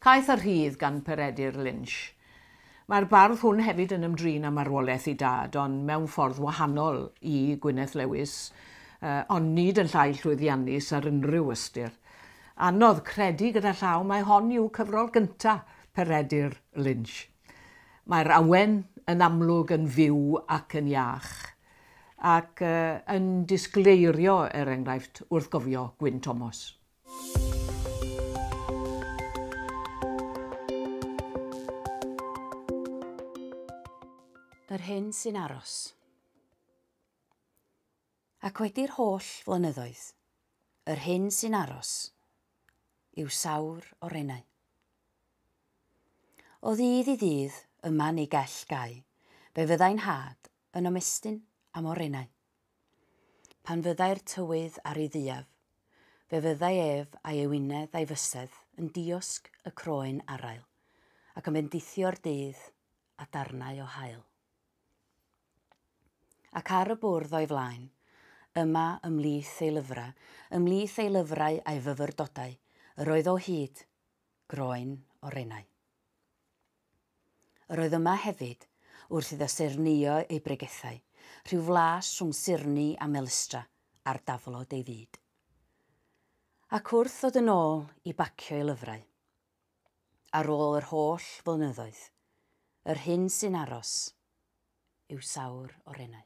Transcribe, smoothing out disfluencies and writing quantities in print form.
Caeth a Rhydd gan Peredur Lynch. Mae'r bardd hwn hefyd yn ymdrin â marwolaeth ei dad, ond mewn ffordd wahanol i Gwyneth Lewis, ond nid yn llai llwyddiannus ar unrhyw ystyr. Anodd credu gyda llaw mai hon yw cyfrol gynta Peredur Lynch. Mae'r awen yn amlwg yn fyw ac yn iach, ac yn disgleirio, er enghraifft, wrth gofio Gwyn Thomas. Yr hyn sy'n aros. Ac wedi'r holl flynyddoedd, yr hyn sy'n aros yw sawr orenau. O ddydd i ddydd, yma yn ei gell gau, fe fyddai'n nhad yn ymestyn am orenau. Pan fyddai'r tywydd ar ei dduaf, fe fyddai ef a'i ewinedd a'i fysedd yn diosg y croen araul, ac yn bendithio'r dydd â darnau o haul. Ac ar y bwrdd o'i flaen, yma ymhlith ei lyfrau, ymhlith ei lyfrau a'i fyfyrdodau, yr oedd o hyd groen orenau. Yr oedd yma hefyd, wrth iddo saernïo ei bregethau, rhyw flas rhwng surni a melystra ar daflod ei fyd. Ac wrth ddod yn ôl i bacio ei lyfrau, ar ôl yr holl flynyddoedd, yr hyn sy'n aros yw sawr orenau.